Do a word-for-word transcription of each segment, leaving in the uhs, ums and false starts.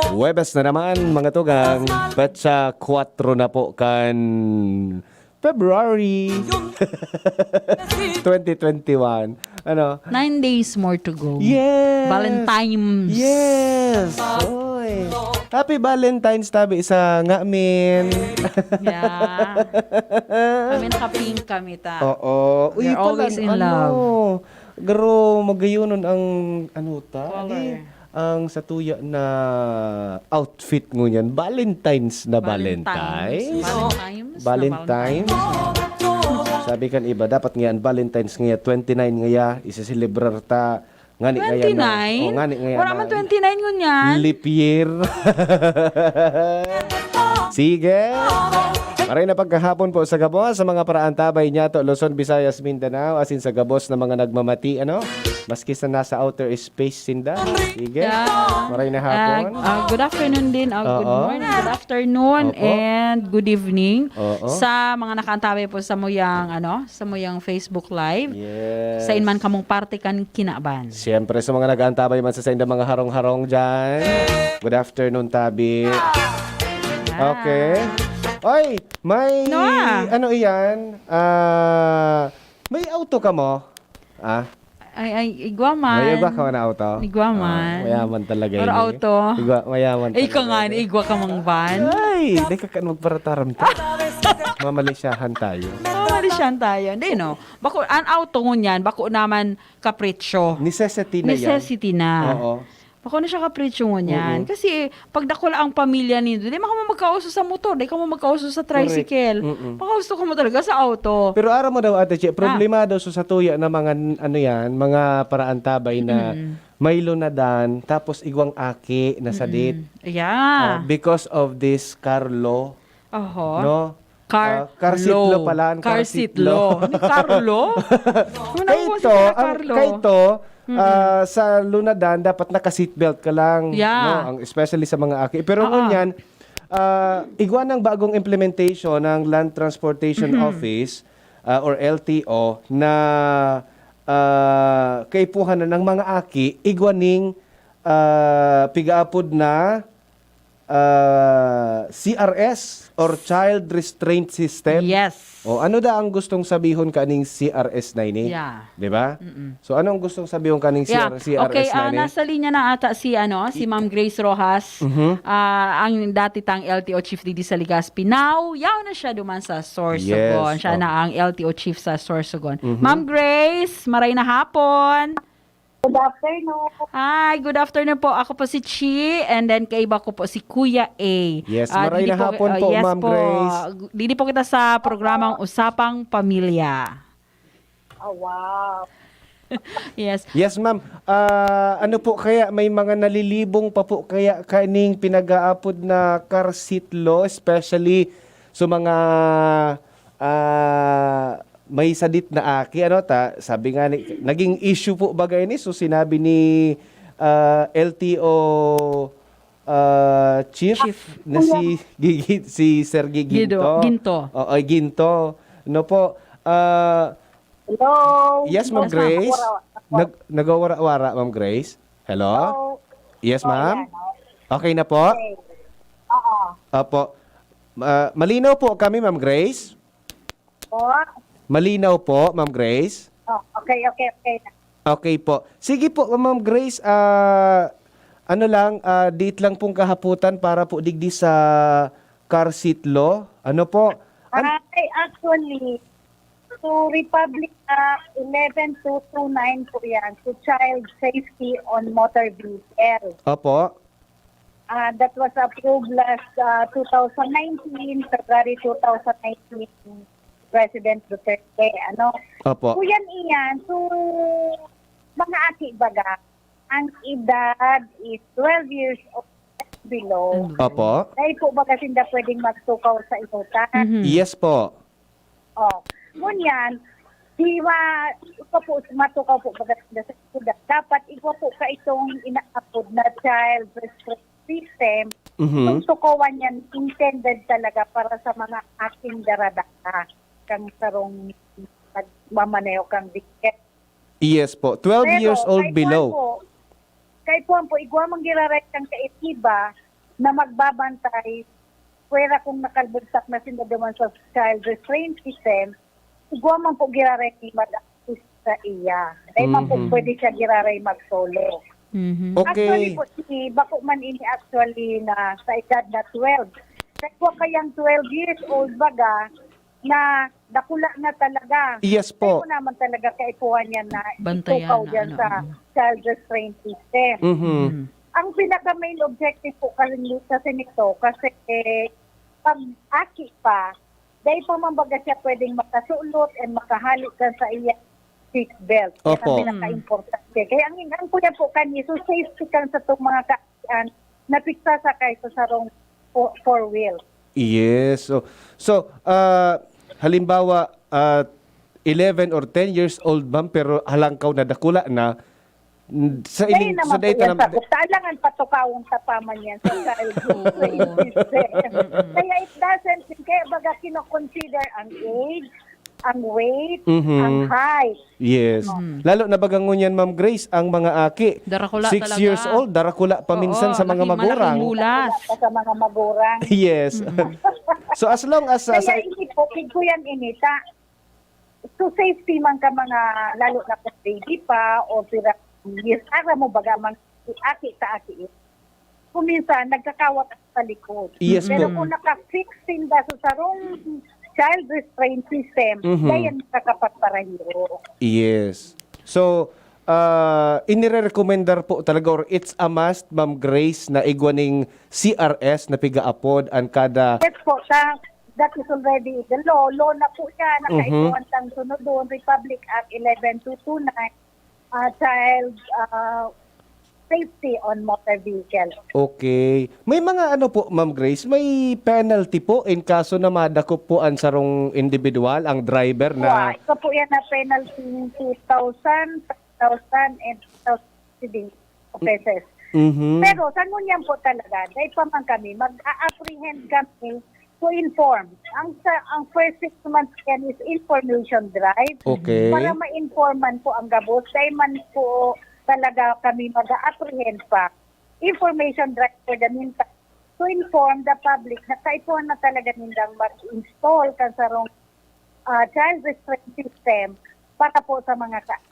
Huwebes na naman, mga tugang. Petsa kwatro na po kan February twenty twenty-one. Ano? Nine days more to go. Yes! Valentine's. Yes! Oy! Happy Valentine's tabi sa ngamin. Yeah. Kami naka-pink kami ta. Oo. Uy, We're pala, always in ano, love. Garo, magayunon ang ano ta? Color. Di, ang satuya na outfit ngunyan, Valentine's na Valentine's. Valentine's. Valentine's. Sabi kan iba, dapat ngayon Valentine's ngayon, twenty-nine ngayon, isa-celebrar ta. Ngani ngayon, no? Twenty-nine? Oh, ngani ngayon Wala na. Man twenty-nine ngunyan. Leap year. Sige. Maray na pagkahapon po sa gabos, sa mga paraantabay niya to, Luzon, Visayas, Mindanao, asin sa gabos na mga nagmamati, ano? Maski sa nasa outer space sinda. Sige. Yeah. Maray na Ah, hapon. ah, good afternoon din. Ah, good Oo. morning, good afternoon, Opo. and good evening Oo. sa mga nakaantabay po sa muyang, ano, sa muyang Facebook Live. Yes. Sa inman kamong parte kan kinaban. Siyempre, sa mga nag-aantabay man sa saindang mga harong-harong dyan. Good afternoon, Tabi. Ah. Okay. Oy, may Noah. Ano iyan? Ah, may auto ka mo? Ah, Ay, ay, igwa man. May igwa ka man na auto? Igwa man. Ah, mayaman talaga Pero ini. Auto. Igwa, mayaman Ay, ikaw talaga nga, ini. Igwa ka mang van. Ay, di ka kan magparataram ta. Mamalisyahan tayo. Mamalisyahan tayo. Hindi, no? Bako, ang auto ngunyan, bako naman kapritsyo. Necessity na yan. Necessity na. Oo. Bako na siya kapritsyo ngunyan. Mm-mm. Kasi, pag dakula ang pamilya nindo, di mo kamo magkauso sa motor, di kamo magkauso sa tricycle. Correct. Mm-mm. Makauso kamo talaga sa auto. Pero aram mo daw, Ate Che, problemado sa satuya na mga, ano yan, mga paraantabay na Mm. may lunadan, tapos igwang aki na sadit. Mm. Yeah. Uh, because of this car law, Oho. no? Car Ah, car seat law law. pala, ang Car car seat seat law. law. Ano car law? Ano Kay po to, sa ang, car law? Kay to, ah, sa lunadan, dapat naka-seatbelt ka lang. Yeah. No? Ang, especially sa mga aki. Pero Oo. ngunyan, ah, igwa ng bagong implementation ng Land Transportation Mm-hmm. Office ah, or L T O na ah, kaipuhan na ng mga aki, igwa ning ah, pigaapod na ah, C R S or Child Restraint System. Yes. O ano da ang gustong sabihon kaning C R S na ini? Yeah. Di ba? Mm-mm. So ano ang gustong sabihon kaning Yeah. C R, C R S Okay, na ah, ini? Nasa linya na ata si, ano, si Ma'am Grace Rojas, Mhm. ah, ang dati tang L T O chief didi sa Legazpi. Now, yaw na siya duman sa Sorsogon. Yes, Siya oh. na ang L T O chief sa Sorsogon. Mhm. Ma'am Grace, maray na hapon. Good afternoon. Hi, good afternoon po. Ako po si Chi, and then kaiba ko po si Kuya A. Yes, Ah, maray didi na hapon po, yes Ma'am Grace. Didi po kita sa programang Usapang Pamilya. Oh, wow. Yes. Yes, ma'am. Ah, ano po kaya, may mga nalilibong pa po kaya kaning pinag-aapod na car seat law, especially sa mga ah, may sadit na aki, ano ta, sabi nga ni, naging issue po bagay ni, so sinabi ni ah, L T O ah, chief, Chief. Na si Gigi, si Sir Giginto. Gido, Ginto. Oo, Ginto. No po. Ah, Hello. Yes, Ma'am Yes, ma'am. Grace? Wara-wara. Nag nagwawara-wara, Ma'am Grace? Hello? Hello. Yes, Oh, ma'am? yan, oh. Okay na po? Okay. Oo. Opo. Ah, malinaw po kami, Ma'am Grace? Po. Malinaw po, Ma'am Grace? Oh, okay, okay, okay. Okay po. Sige po, Ma'am Grace, ah, ano lang, ah, date lang pong kahaputan para po digdi sa car seat law. Ano po? An- Ay, actually, to Republic Act eleven two two nine po yan, to child safety on motor vehicle. Opo. Ah, that was approved last ah, two thousand nineteen, February two thousand nineteen, President Duterte, ano. Opo. So yan iyan, so mga aki baga, ang edad is twelve years old and below. Opo. Dahil po baga sinda pwedeng magtukaw sa inutan. Mhm. Yes po. Oh, ngunyan, di ma, ito po, matukaw po baga sinda sa inutan. Dapat igwa po ka itong inaapod na child restraint system. Mhm. Itong tukawan yan, intended talaga para sa mga aking daradara. Kang sarong nagmamaneho kang biket. Yes po. twelve Pero, years old kahit below. kuwan po, Kaipuhan po, igwa man giraray kan kaiba na magbabantay, pwera kung nakalbugtak na sinda duman sa child restraint system, igwa man po giraray ni mag-assist sa iya. Dai man po Mhm. pwede siya giraray mag-solo. Mhm. Okay. Actually po, si, bako man ini actually na sa edad na twelve. Kaya po kayang twelve years old baga na dakula na talaga. Yes po. Kaya po naman talaga kaipuhan niya na Bantayan itukaw na, diyan ano, sa mm. child restraint system. Mhm. Mm. Ang pinaka main objective po kasi, kasi nito, kasi, eh, pag aki pa, dai pa man baga siya pwedeng makasulot and makahali kan sa iya seat belt. Yan ang Opo. pinaka-importante. Kaya ang, ang kuya po kani, so safety kan sa itong mga kaiyan na pigsasakay sa sarong fo-, four wheel. Yes. So, so, ah, halimbawa, ah, eleven or ten years old, ma'am, pero halangkaw na dakula na, n-, sa Dai ining, sa naman po data yan na sa bukta. Alangan patukawon ta pa man yan sa child Oo. restraint system. Mm-mm. Kaya it doesn't, kaya baga kinoconsider ang age, ang weight, Mhm. ang height. Yes. Mhm. Lalo na baga ngunyan, Ma'am Grace, ang mga aki, Darakula six talaga. years old, darakula pa minsan Oo, sa mga laki, malaking magurang. bulas. Sa mga magurang. Yes. Mm-mm. So, as long as, uh, Kaya sa ini po, kid ko yan ini, ta-, so safety man ka mga, lalo na kung baby pa, o pira, yes, ara mo baga, mga aki ta aki. Kung minsan, nagkakawat sa likod. Yes Pero po. kung naka-fix sinda sa sarong child restraint system, Mhm. dayan makakapagparahiro. Yes. So, ah, inirerekomendar po talaga or it's a must, Ma'am Grace, na igwa ning C R S na pigaapod an kada Yes po, sa, that is already the law. Law na po yan. Mhm. Nakaipuhan tang sunodon, Republic Act eleven two two nine, ah, child, ah, safety on motor vehicle. Okay. May mga ano po, Ma'am Grace, may penalty po in kaso na madakop po ang sarong individual, ang driver na Wa, ito po yan na penalty two thousand, three thousand, and two thousand ceding offenses. Mhm. Pero sa ngunyan po talaga, dahil pa man kami, mag-a-apprehend kami to inform. Ang sa, ang first six months yan is information drive. Okay. Para ma-informan po ang gabos. Dahil man po talaga kami mag-a-apprehend pa. Information drive for the meantime. To inform the public na kaipuhan na talaga nindang mag-install kan sarong, ah, child restraint system para po sa mga ka-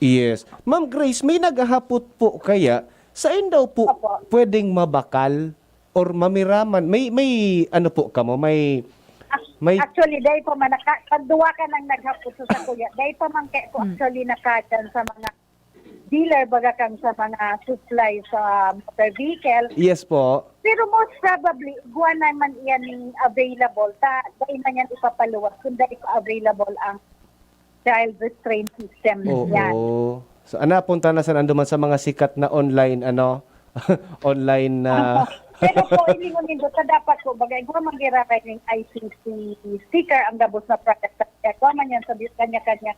Yes. Ma'am Grace, may naghahapot po kaya, saen daw po Opo. pwedeng mabakal or mamiraman? May, may ano po kamo? May, Ac-, may actually, dahil pa man, naka-, pagduwa ka nang naghapot sa sakuya, dahil pa man kaya ko Hmm. actually nakajan sa mga dealer, baga kang sa mga supply sa motor vehicle. Yes po. Pero most probably, igwa naman iyan available. Ta, dahil man yan ipapaluwas kung dahil pa available ang child restraint system Oo. yan. So, ana, punta na sa nanduman sa mga sikat na online, ano? Online na Pero po, ilingon nindo, ta dapat po, bagay, igwa man giraray ning I C C sticker ang gabos na product. Kaya igwa man yan sa bi-, kanya-kanya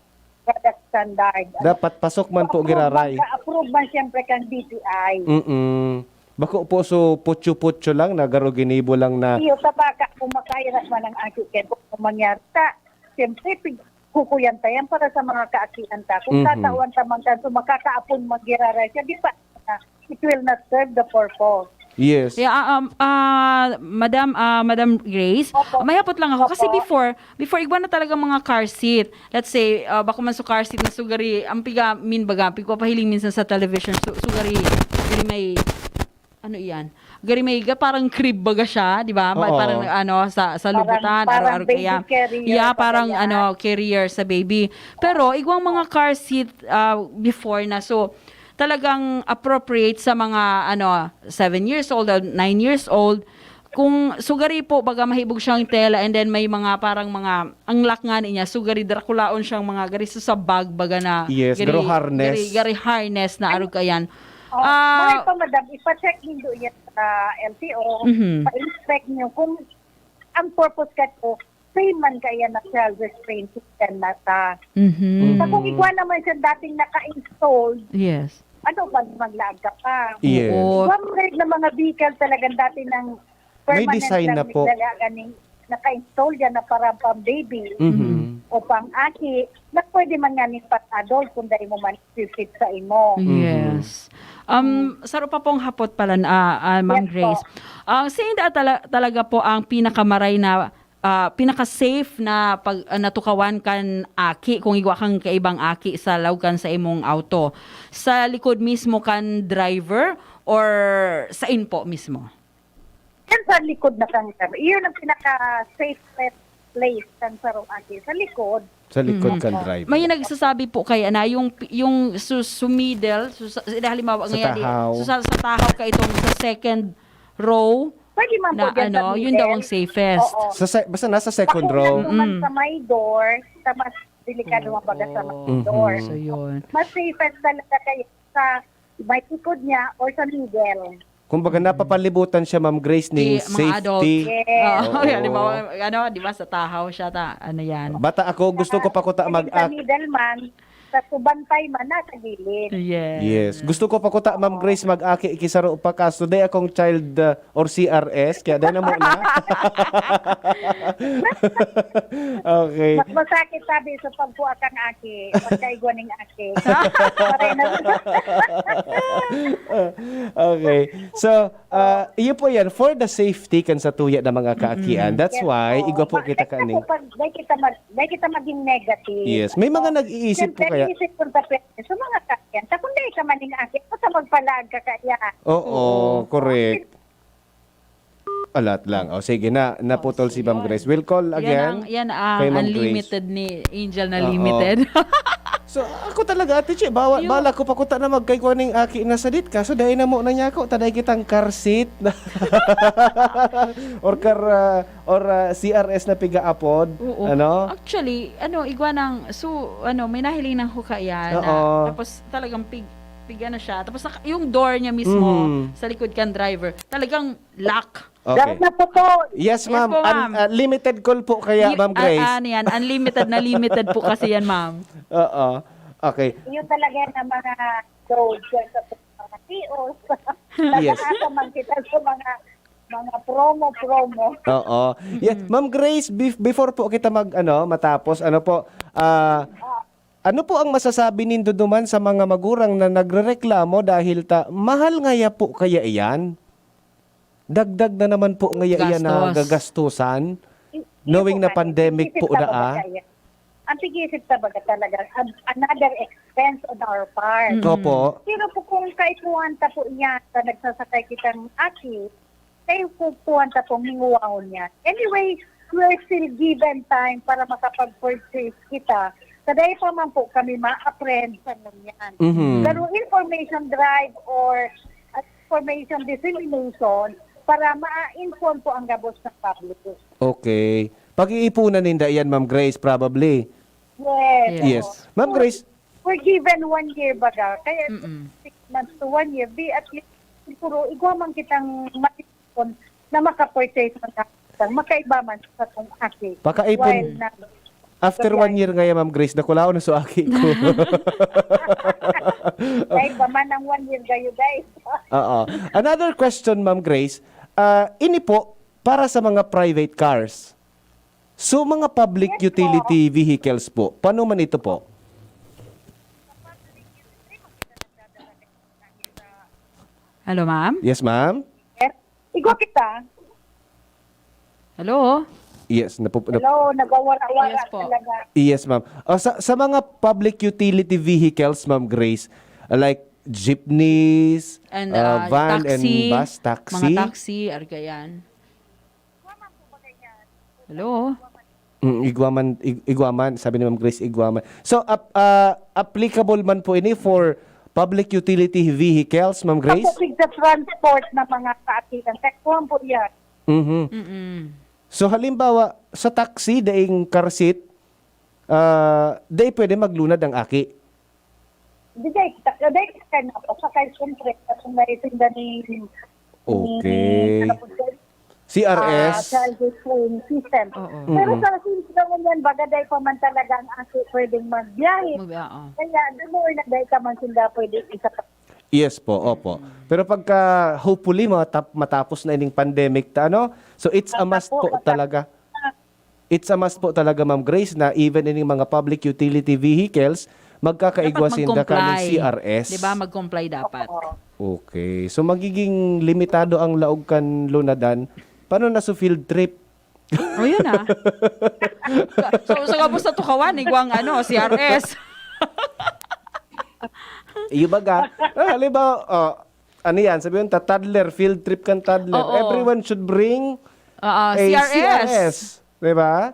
product standard. Dapat pasok man po Approve man giraray. ka, approve man siyempre kang D T I. Mm-mm. Bako po, so, putyo-putyo lang na, garo ginibo lang na. Iyo, tabaka, kung makairas man ang aki, kaya kung mangyari ta, siyempre, pig-, kukuyan ta yan para sa mga kaakian ta. Kung Mhm. tatawan ta man kan, so, makakaapon man giraray siya, di pa, it will not serve the purpose. Yes. Yeah, ah, um, ah, Madam, ah, Madam Grace, Opo. may hapot lang ako. Kasi Opo. before, before, igwa na talaga mga car seat. Let's say, ah, bako man sa car seat na sugari, ang piga, min baga, pigpapahiling minsan sa television, su-, sugari, sugari may, ano iyan? Gari may ga-, parang crib baga siya, di ba? Ma-, Oo. parang, ano, sa, sa Parang, lubutan, parang araw-araw baby kaya. carrier Yeah, pa parang, kaya. ano, carrier sa baby. Pero, igwang mga car seat, ah, before na, so, talagang appropriate sa mga, ano, seven years old or nine years old. Kung sugari po, baga mahibog siyang tela and then may mga parang mga, ang lock nga niya, sugari drakulaon siyang mga gari sa, sa bag, baga na Yes, gari, garo harness. gari, gari harness na Ay, arog kayan. oh, Ah, maray pa, madam, ipa-check nindo yan sa L T O, Mhm. pa-inspect niyo kung ang purpose ka to, same man kaya na child restraint system na ta. Mhm. Sa kung Mm. igwa naman siya dating naka-installed, Yes. ano ba, maglaag ka pa? Yes. Oo. Igwa mo rin na mga vehicle talagang dati ng May permanent design lang na po. nagdala ganing naka-install yan na para pang baby. Mhm. Mhm. o pang-aki, na pwede man nga ni pang-adult kung dai mo man fit sa imo. Yes. Um, saro pa pong hapot pala na, ah, ah, Ma'am Yes po. Grace. Ah, sinda tala-, talaga po ang pinakamaray na, ah, pinaka-safe na pag, ah, natukawan kan aki kung igwa kang kaibang aki sa lawgan sa imong auto? Sa likod mismo kan driver or sain po mismo? Yan sa likod na kan driver. Iyon ang pinaka-safest place kan sarong aki. Sa likod. Sa likod Mhm. kan driver. May nagsasabi po kaya na yung, yung su-, sumiddle, su-, sa, sa, halimbawa Sa ngayon, di, tahaw. su-, sa, sa tahaw ka itong sa second row, Pwede man po na dyan sa ano, yun daw middle. ang safest. Oo. Sa se-, basta nasa second Kung row. nandun man Mm. sa may door, sa mas delikado, kumbaga, sa may Oo. door. Mhm. So, yun. Mas safest talaga kayo sa may likod niya or sa middle. Kumbaga, napapalibutan siya, Ma'am Grace, ning Di, mga adult. safety. Yes. Oo, Oo. halimbawa, ano, di ba, sa tahaw siya, ta, ano yan. Bata ako, gusto ko pa kuta Pwede mag-, sa ak- middle man, sa subantay man, nasa gilid. Yes. Yes. Gusto ko pa kuta, Ma'am Grace, mag-aki, ikisaro pa, kaso dai akong child, uh, or C R S, kaya dai na muna. Okay. Mas masakit sabi sa pagkuha kang aki, pagkaigwa ning aki. Pareho na. Okay. So, ah, iyo po yan, for the safety kan sa tuya na mga kaakian. Mm-mm. That's Yes why, po. igwa po Ma-, kita dai na kani. po pag, dai kita mag-, dai kita maging negative. Yes. May mga nag-iisip po Siyempre, kaya. isip ko sa pe-, sa mga kaakian. Sa kung dai ka man ning aki, basta magpalaag ka kaya. Oo, Oo. correct. Alat lang. O, sige na, naputol si Ma'am Grace. We'll call again Yan ang, yan ang kay Ma'am Grace. unlimited ni Angel na Oo. limited. So, ako talaga, Ate Che, bawa, Yung bala ko pa kuta na magkaigwa ning aki na sadit ka. So, dai na mo na niya ako, taday kitang car seat na or car, ah, or, ah, C R S na piga-apod. Oo. Ano? Actually, ano, igwa ng, so, ano, may nahiling ng hukayan na, Oo. tapos talagang pig, pig ano siya. Tapos naka-, yung door niya mismo, Mhm. sa likod kan driver, talagang lock. Okay. Dapat na po to. Yes, Yes ma'am. po, Un-, ma'am. ah, limited call po kaya, Li-, Ma'am ah, Grace. ano yan? Unlimited na limited po kasi yan, ma'am. Oo. Okay. Yun talaga na mga load yan sa mga C E Os. Yes. Nagkakataman kita sa mga, mga promo, promo. Oo. Yes, Mm. Ma'am Grace, bef-, before po kita mag, ano, matapos, ano po, ah, ano po ang masasabi nindo duman sa mga magurang na nagrereklamo dahil ta-, mahal ngaya po kaya iyan? Dagdag na naman po ngaya iyan na Gastos. gagastusan, Hindi knowing po na kasi, pandemic tig-isip po ta daa. baga kaya. Ang tig-isip ta baga talaga, an-, another expense on our part. Mm. Opo. Pero po kung kaipuhan ta po iyan, sa nagsasakay kitang aki, kaipuhan ta pong hingowahon niyan. Anyway, we're still given time para makapag-purchase kita. Sa dai pa man po kami ma-apprehend sa ngunyan. Mhm. Pero information drive or information dissemination para ma-inform po ang gabos ng public. Okay. Pag-iipunan ninda yan, Ma'am Grace, probably. Yes. Yes. Yes. Ma'am Grace. We're given one year baga. Kaya Mm-mm. six months to one year, di at least, siguro, igwa man kitang maipon na maka-purchase man ka, makaiba man sa tong aki. Pakaipon. While na, After one year ngaya, Ma'am Grace, nakulaon na so aki ko. Ay, pa man ang one year kayo, guys. Oo. Another question, Ma'am Grace. Ah, ini po, para sa mga private cars. So, mga public Yes po. utility vehicles po, paano man ito po? Hello, ma'am? Yes, ma'am? Yes. Igwa kita. Hello? Yes, napup-, nap- Hello, nagwawara-wara Yes po. talaga. Yes, ma'am. Ah, sa, sa mga public utility vehicles, Ma'am Grace, like jeepneys, And, ah, ah, van taxi, and bus, taxi? mga taxi, argayan. Hello? Mm, igwa man, ig-, igwa man, sabi ni Ma'am Grace, igwa man. So, ap-, ah, applicable man po ini for public utility vehicles, Ma'am Grace? Sa public transport na mga kaatikan. Kaya kuwan po yan. Mhm. Mm-mm. So, halimbawa, sa taxi, daing car seat, ah, dai pwede maglunad ang aki? Di, dai, ta-, dai, kaya na po, sakay, siyempre, kasi may sinda ni, Okay. ni, ano po, C R S? ah, child restraint system. Oo. Pero Mm-mm. sa since naman yan, baga dai pa man talaga ang aki pwedeng magbiyahe. Mag-, oo. Kaya, the more na dai ka man sinda pwede isa pa. Yes po, opo. Mm. Pero pagka, hopefully, matap-, matapos na ining pandemic ta, ano? So, it's a Basta must po, po basta talaga. It's a must po talaga, Ma'am Grace, na even ining mga public utility vehicles, magkakaigwa Dapat sinda kaning mag-comply. C R S. Di ba? Mag-comply dapat. Oo. Okay. So, magiging limitado ang laog kan lunadan. Paano na sa field trip? O, yun ah. So, sa gabos na tukawan, igwang ano, C R S. Yung baga, ah, halimbawa, oh, ano yan? Sabi yun, ta-, toddler, field trip kan toddler. Oo. Everyone should bring Oo, a C R S. C R S. Di ba?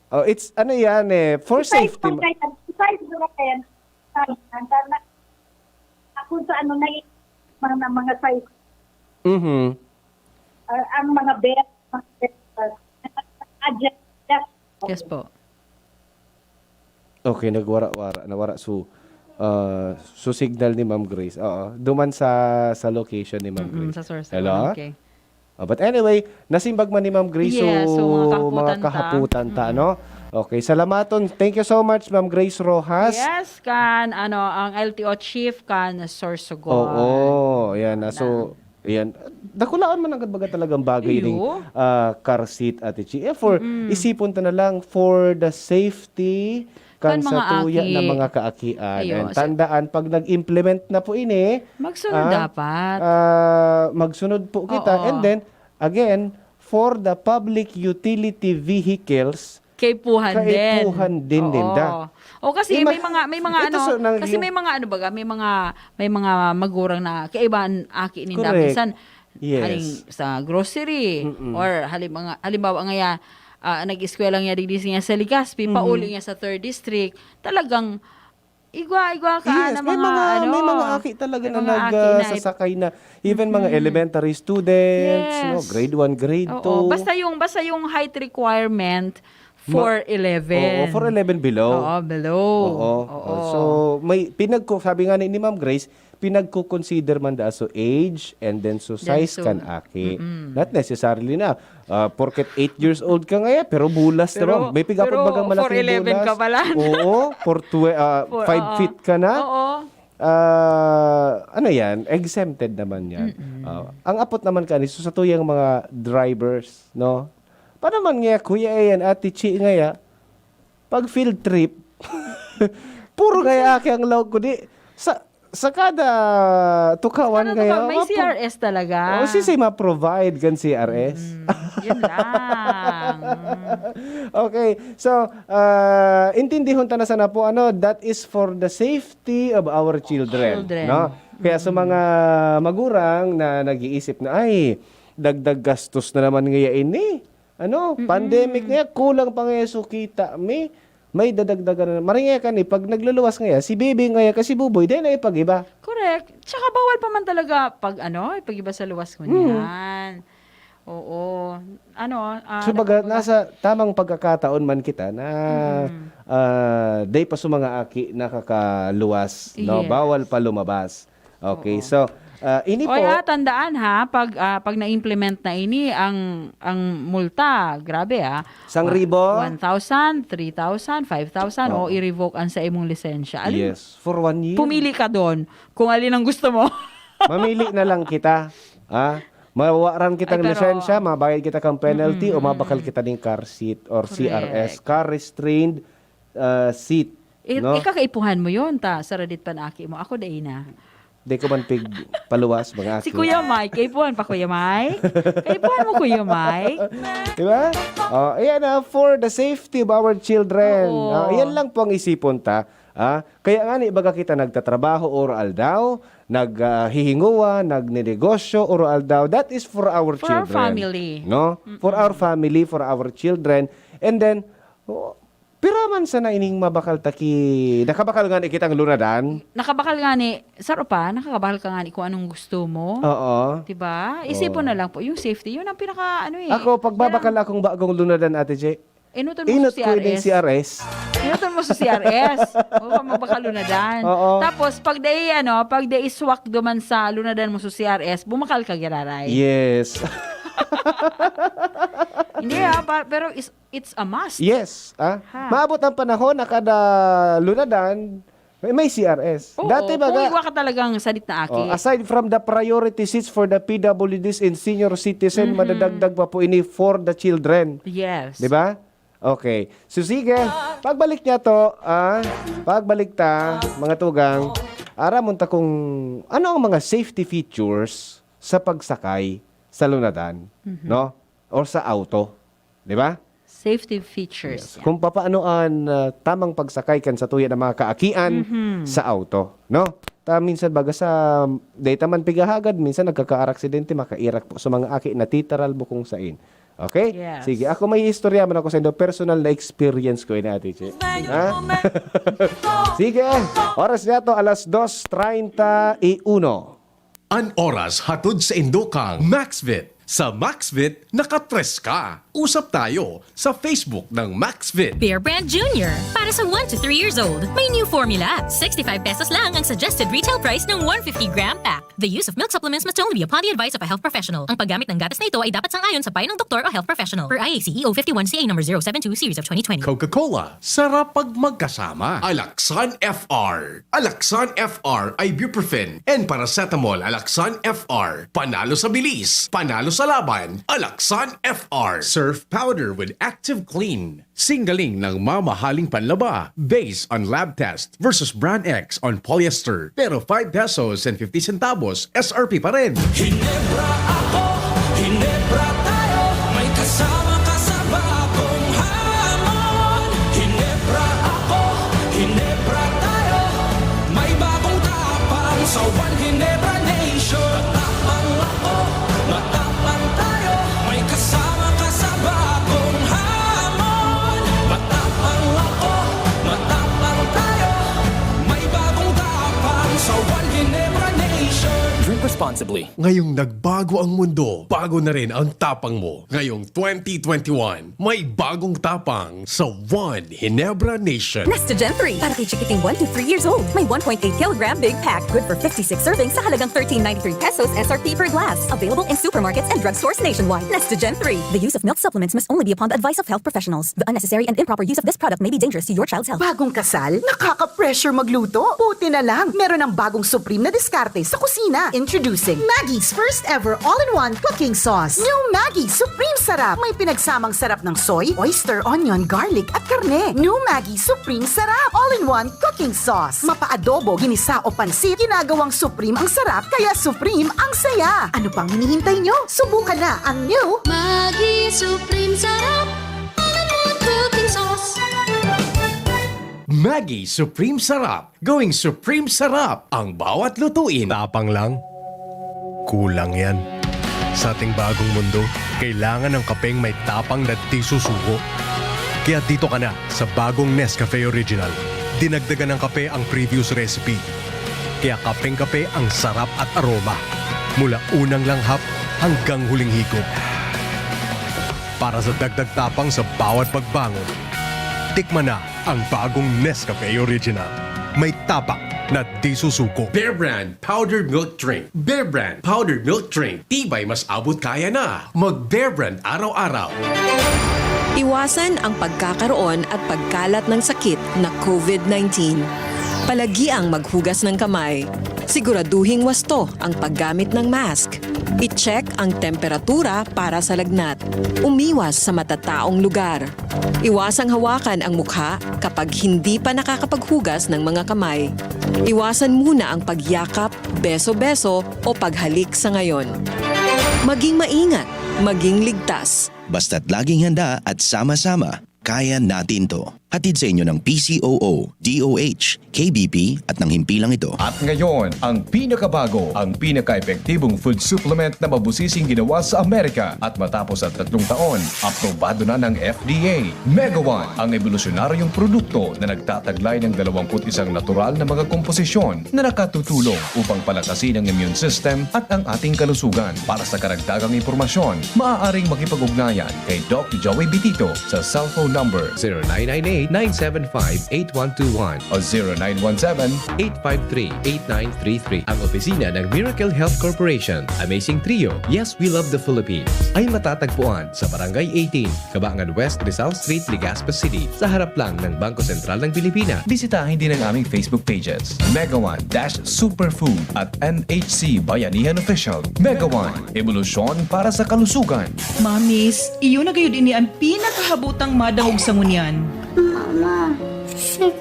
Oh, it's, ano yan eh, for Besides safety. Kung kaya, besides kung kaya, kung sa ano na mga, mga size, Mhm. ah, ang mga best, mga best, ah, adjust, adjust. Yes po. Okay, nagwara-wara, nawara. So, ah, so signal ni Ma'am Grace. Oo, duman sa, sa location ni Ma'am Mm-mm, Grace. Sa source. Hello? Okay. Oh, but anyway, nasimbag man ni Ma'am Grace, Yeah, so so, mga mga kahaputan ta. kahaputan ta, Mm-mm. no? Okay, salamaton. Thank you so much, Ma'am Grace Rojas. Yes, kan, ano, ang L T O chief kan Sorsogon. Oo, yan na. So, Na. yan. Dakulaon man ang baga talagang bagay Iyo. ning, ah, car seat, Ate Chi. Eh, for, Mm-mm. isipon ta na lang, for the safety kan Kan mga satuya aki. na mga kaakian. Iyo, And sa tandaan, pag nag-implement na po ini, Magsunod ah, dapat. ah, magsunod po kita. Oo. And then, again, for the public utility vehicles, Kaipuhan din. kaipuhan din, Oo. Linda. O, kasi Ima-, may mga, may mga ito ano, so, nang-, kasi yung may mga ano baga, may mga, may mga magurang na kaibahan aki ninda Correct. minsan, Yes. haling sa grocery, Mm-mm. or halimbawa, halimbawa ngaya, ah, nag-eskwela niya digdi niya sa Legazpi, Mm-hmm. pauli niya sa third district, talagang igwa, igwa ka Yes, na may mga, mga, ano, may mga aki talaga may na mga nag, aki ah, na it- sasakay na. Even mga Mm-mm. elementary students, Yes. no, grade one, grade Oo. two. Basta yung, basta yung height requirement Ma-, for eleven. oo, for eleven below. Oo, below. Oo. Oo. So, may pinagko-, sabi nga ni, ni Ma'am Grace, pinagko-consider man da so age and then so Then size so, kan aki. mm-mm. Not necessarily na, ah, porket eight years old ka ngaya, pero bulas na Pero, ba? May piga-, pero bagang malaking four eleven bulas. ka pala. Oo, for twe-, ah, For, five oo. feet ka na. Oo. Ah, ano yan? Exempted naman yan. Mm-mm. Ah, ang apot naman kani, so sa tuyang mga drivers, no? Paano man ngaya, Kuya Ian, Ate Chi ngaya, pag field trip, puro ngaya aki ang laog ko di. Sa, sa kada tukawan Sa kada ngaya, tukawan, may mapo-, C R S talaga. O, sisay ma-provide kan C R S? Mm, yun lang. Okay. So, ah, intindihon ta na sana po, ano, that is for the safety of our children, Children. no? Kaya sa Mm. mga magurang na nag-iisip na, "Ay, dagdag gastos na naman ngaya ini." Ano, Mm-mm. pandemic ngaya, kulang pa ngaya so kita mi. May dadagdagan na. Maringya ka ni, pag nagluluwas ngaya, si baby ngaya, kasi buboy, dahil na ipag-iba. Correct. Tsaka bawal pa man talaga pag ano, ipag-iba sa luwas Hmm. ngunyan. Oo. Ano, ah, So, baga, nakabaga- nasa tamang pagkakataon man kita na, Mm. ah, day pa sa mga aki nakakaluwas, no? Yes. Bawal pa lumabas. Okay, Oo. so, ah, ini Oy, po ah, tandaan ha, pag, ah, pag na-implement na ini, ang, ang multa, grabe ah. Sang Wa-, ribo? one thousand, three thousand, five thousand, o Oo. i-revoke ang sa imong lisensya. Alin, Yes, for one year. pumili ka doon kung alin ang gusto mo. Mamili na lang kita. Ah, mawaran kitang Ay, pero lisensya, mabayad kita kang penalty, o Mm-mm. mabakal kita ning car seat or C R S, Correct. car restrained, ah, seat, Eh, no? Ika kaipuhan mo yun, ta, saradit pa na aki mo. Ako, dai na. Di ko man pig paluwas, mga Si aki. Kuya Mike, kaipuhan pa, Kuya Mike? Kaipuhan mo, Kuya Mike? Di ba? Oh, ayan na, for the safety of our children. Oo. Ah, yan lang po ang isipon ta. Ah, kaya nga ni, baga kita nagtatrabaho oro-aldaw, nag, ah, hihinguwa, nagnenegosyo oro-aldaw. That is for our For our children. family. No? For Mm-mm. our family, for our children. And then, oh, pira man sana ining mabakal ta ki-, nakabakal nga ni kitang lunadan? Nakabakal nga ni, saro pa, nakakabakal ka nga ni kung anong gusto mo. Oo. Diba? Isipon Oo. na lang po, yung safety, yun ang pinaka, ano eh. Ako, pagbabakal Kailangan akong bagong lunadan, Ate Je, Inuton mo inot sa ko yung C R S. C R S. Inuton mo sa C R S. Oo, magbakal lunadan. Oo. Tapos, pag day, ano, pag day iswak duman sa lunadan mo sa C R S, bumakal ka giraray. Yes. Hindi ah, pa-, pero is, it's a must. Yes, ah. Ha. Maabot ang panahon na kada lunadan, May, may C R S. Oo, Dati kung baga, iwa ka talagang sadit na aki. Oh, aside from the priority seats for the P W Ds and senior citizen, Mhm. madadagdag pa po ini for the children. Yes. Di ba? Okay. So sige, pagbalik niya to, ah, pagbalik ta, mga tugang, aramon ta kung ano ang mga safety features sa pagsakay sa lunadan, Mhm. no? Or sa auto. Di ba? Safety features, Yes. yeah. Kung papaano an, ah, tamang pagsakay kan satuya na mga kaakian Mhm. sa auto, no? Ta minsan baga sa data man pigahagad, minsan nagkakaar-aksidente, makairak po sa mga aki, natitaral mo kung sain. Okay? Yes. Sige, ako may istorya man ako sa indo. Personal na experience ko ini, Ate Che. Ha? Sige, oras niya to, alas dos treinta y uno. An oras hatod sa indo kan Maxvit. Sa Maxvit, nakatres ka. Usap tayo sa Facebook ng Maxvit. Bear Brand Junior. Para sa one to three years old, may new formula. Sixty-five pesos lang ang suggested retail price ng one fifty gram pack. The use of milk supplements must only be upon the advice of a health professional. Ang paggamit ng gatas na ito ay dapat sang-ayon sa payo ng doktor o health professional. Per I A C E O fifty-one C A number zero seven two series of twenty twenty. Coca-Cola, sarap pag magkasama. Alaxan F R. Alaxan F R ibuprofen and paracetamol. Alaxan F R. Panalo sa bilis, panalo sa laban. Alaxan F R. Surf powder with active clean. Singgaling ng mamahaling panlaba based on lab test versus brand X on polyester. Pero five pesos and fifty centavos S R P pa rin. Hinebra ako, Hinebra tayo, may kasama ka sa bagong hamon. Hinebra ako, Hinebra tayo, may bagong tapang sa One Hinebra Nation. Matapang ako, matapang tayo, may kasama ka sa bagong hamon. Matapang ako, matapang tayo, may bagong tapang sa One Hinebra Nation. Drink responsibly. Ngayong nagbago ang mundo, bago na rin ang tapang mo. Ngayong twenty twenty-one, may bagong tapang sa One Ginebra Nation. Nestogen three para kay chikiting one to three years old. May one point eight kilogram big pack. Good for fifty-six servings sa halagang thirteen ninety-three pesos S R P per glass. Available in supermarkets and drugstores nationwide. Nestogen three. The use of milk supplements must only be upon the advice of health professionals. The unnecessary and improper use of this product may be dangerous to your child's health. Bagong kasal? Nakaka-pressure magluto? Buti na lang, meron ng bagong supreme na diskarte sa kusina. Introducing Maggi's first ever all-in-one cooking sauce. New Maggi Supreme Sarap. May pinagsamang sarap ng soy, oyster, onion, garlic, at karne. New Maggi Supreme Sarap. All-in-one cooking sauce. Mapa-adobo, ginisa o pansit, ginagawang supreme ang sarap, kaya supreme ang saya. Ano pang hinihintay nyo? Subukan na ang new Maggi Supreme Sarap. All-in-one cooking sauce. Maggi Supreme Sarap. Gawing Supreme Sarap ang bawat lutuin. Tapang lang? Kulang yan. Sa ating bagong mundo, kailangan ng kapeng may tapang na di susuko. Kaya dito ka na sa bagong Nescafe Original. Dinagdagan ng kape ang previous recipe. Kaya kapeng-kape ang sarap at aroma. Mula unang langhap hanggang huling higop. Para sa dagdag tapang sa bawat pagbangon, tikman na ang bagong Nescafe Original. May tapang na di susuko. Bear Brand Powdered Milk Drink. Bear Brand Powdered Milk Drink. Tibay mas abot kaya na. Mag Bear Brand araw-araw. Iwasan ang pagkakaroon at pagkalat ng sakit na covid nineteen. Palagiang maghugas ng kamay. Siguraduhing wasto ang paggamit ng mask. I-check ang temperatura para sa lagnat. Umiwas sa matataong lugar. Iwasang hawakan ang mukha kapag hindi pa nakakapaghugas ng mga kamay. Iwasan muna ang pagyakap, beso-beso o paghalik sa ngayon. Maging maingat, maging ligtas. Basta't laging handa at sama-sama, kaya natin 'to. Hatid sa inyo ng P C O O, D O H, K B P at ng himpilang ito. At ngayon, ang pinakabago, ang pinaka-epektibong food supplement na mabusising ginawa sa Amerika at matapos ang tatlong taon, aprobado na ng F D A. Mega One, ang ebolusyonaryong produkto na nagtataglay ng dalawampu't isang natural na mga komposisyon na nakatutulong upang palakasin ang immune system at ang ating kalusugan. Para sa karagdagang impormasyon, maaaring makipag-ugnayan kay Doc Joey Bitito sa cellphone number zero nine nine eight nine seven five, eight one two one o zero nine one seven, eight five three, eight nine three three. Ang opisina ng Miracle Health Corporation. Amazing Trio. Yes, we love the Philippines. Ay matatagpuan sa Barangay eighteen, Cabangan West, Rizal Street, Legazpi City, sa harap lang ng Bangko Sentral ng Pilipinas. Bisitahin din ang aming Facebook pages, Mega One dash Superfood at M H C Bayanihan Official. Mega One, ebolusyon para sa kalusugan. Mamis, iyo na gayud ini an pinakahabotang madangog sa ngunyan. Mama, sick.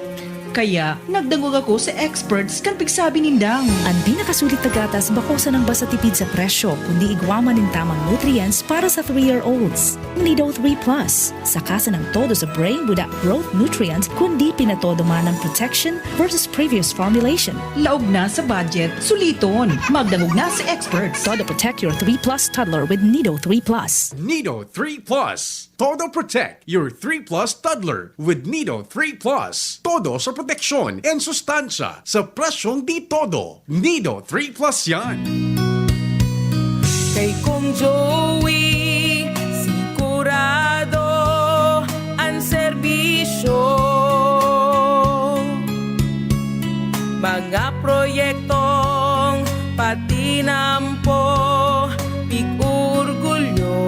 Kaya, nagdangog ako sa experts kan pigsabi nindang. An pinakasulit na gatas bako sanang basta tipid sa presyo, kundi igwa man nin tamang nutrients para sa three-year-olds. Nido three Plus. Saka sanang todo sa brain buda growth nutrients, kundi pinatodo man ang protection versus previous formulation. Laog na sa budget, suliton. Magdangog na sa experts. Todo protect your three plus toddler with Nido three Plus. Nido three Plus. Todo protect your three plus toddler with Nido three Plus. Todo sa proteksyon and sustansya sa presyong di todo. Nido three Plus yan. Kay Kong Joey, sigurado an serbisyo. Mga proyektong patinampo, pig-orgulyo.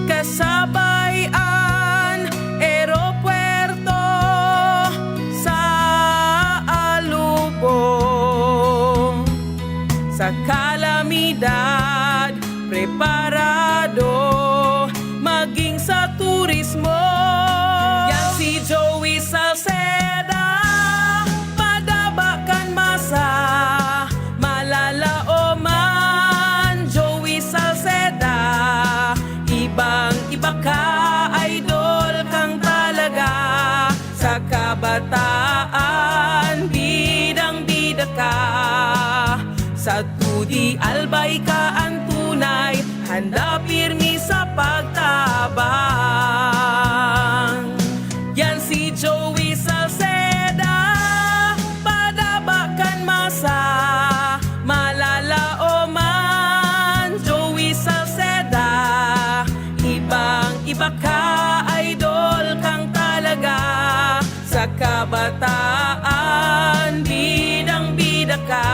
Kasabay an eropuerto sa Alubo. Sa kalamidad, preparado maging sa turismo. Yan si Joey Salceda, madaba kan masa, malalaoman. Joey Salceda, ibang-iba ka, idol kang talaga. Sa kabataan, bidang-bida ka. Sa Tudi Albay ka an tunay, handa pirmi sa pagtabang. Yan si Joey Salceda, padaba kan masa, malalaoman. Joey Salceda, ibang-iba ka, idol kang talaga. Sa kabataan, bidang-bida ka.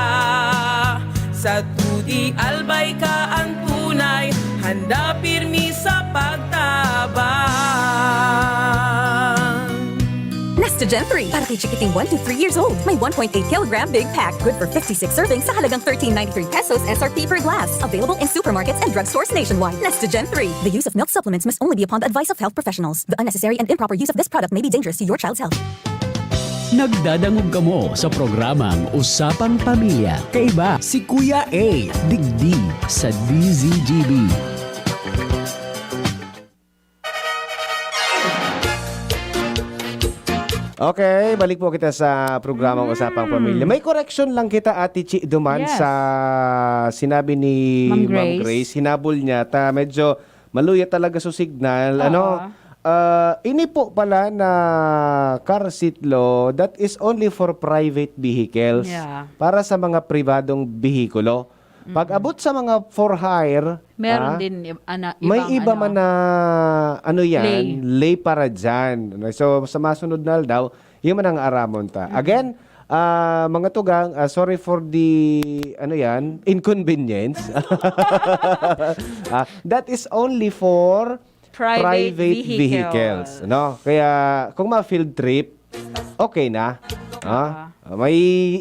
Sa Tudi Albay ka an tunay, handa pirmi sa pagtabang. Nestogen three, para kay chikiting one to three years old. May one point eight kilogram big pack. Good for fifty-six servings sa halagang thirteen ninety-three pesos S R P per glass. Available in supermarkets and drugstores nationwide. Nestogen three. The use of milk supplements must only be upon the advice of health professionals. The unnecessary and improper use of this product may be dangerous to your child's health. Nagdadangog kamo sa programang Usapang Pamilya. Kaiba si Kuya A, digdi sa D Z G B. Okay, balik po kita sa programang Usapang Pamilya. May correction lang kita, Ate Chi, duman sa sinabi ni Ma'am Grace. Hinabol niya ta medyo maluya talaga sa signal, ano? Ah, ini po pala na car seat law, that is only for private vehicles. Yeah. Para sa mga pribadong behikulo. Pag-abot sa mga for hire, meron din ib-, ana-, may ibang iba ano, man na, ano yan, lay. Lay para dyan. So, sa masunod na aldaw, yun man ang aramon ta. Again, ah, mga tugang, ah, sorry for the, ano yan, inconvenience. Ah, that is only for private private vehicles. Vehicles, no? Kaya, kung ma-field trip, okay na. Ah, may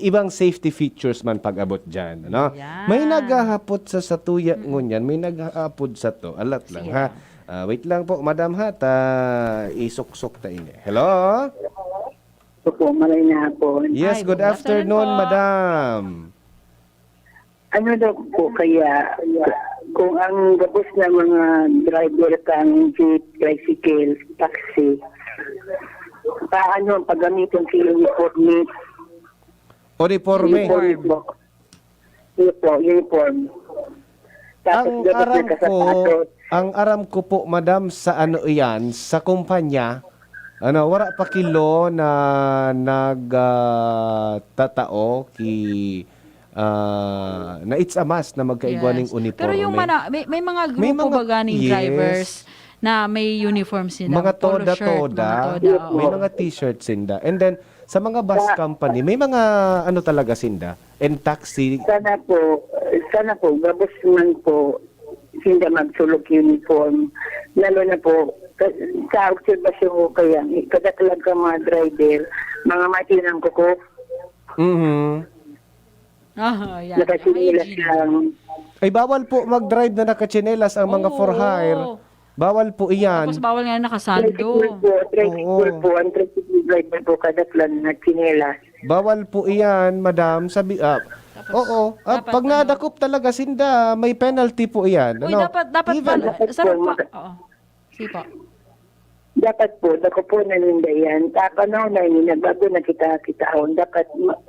ibang safety features man pag-abot dyan, ano? Yan. May naghahapot sa satuya ngunyan, may naghahapot sa to. Alat lang, ha? Ah, wait lang po, madam, ha? Ta, isuksok ta ini. Hello? Opo, maray na hapon. Yes, good afternoon, madam. Ano daw po kaya kung ang gabos na mga driver kang jeep, tricycle, taxi, paano ang paggamitan sa uniforme? Uniforme? Uniforme po. Yun po, uniform. Tapos ang dapat aram ko, nagkasapatos. Ang aram ko po, madam, sa ano iyan, sa kumpanya, ano, wala pa kilo na nag, ah, tatao ki, ah, na it's a must na magkaigwa ning uniforme. Pero yung mana-, may, may mga grupo ba ganing drivers na may uniform sinda, mga polo shirt, mga toda-toda. Toda, oo. May mga t-shirt sinda. And then, sa mga bus Sa company, may mga ano talaga sinda? And taxi? Sana po, sana po, gabos man po, sinda magsulog uniform. Lalo na po, ka-, sa obserbasyon ko kaya, kadaklan ka mga driver, mga matinang kuko. Mhm. Aha, yan. Nakatsinelas Hygiene. lang. Ay, bawal po mag-drive na nakatsinelas ang mga Oo. for hire. Bawal po iyan. Tapos bawal nga nakasando. Tricycle po, tricycle Oo. po. Ang tricycle driver po, kadaklan na tsinelas. Bawal po iyan, madam. Sabi, ah, Tapos, oo. Ah, dapat pag ano nadakop talaga sinda, may penalty po iyan. Uy, ano? Dapat, dapat Even pala, Dapat sarap po, pa. maka- Oo. Sige po. Dapat po, dakoponan ninda yan. Sa panahon na ini, nagbago na kita, kita hon. Dapat ma-,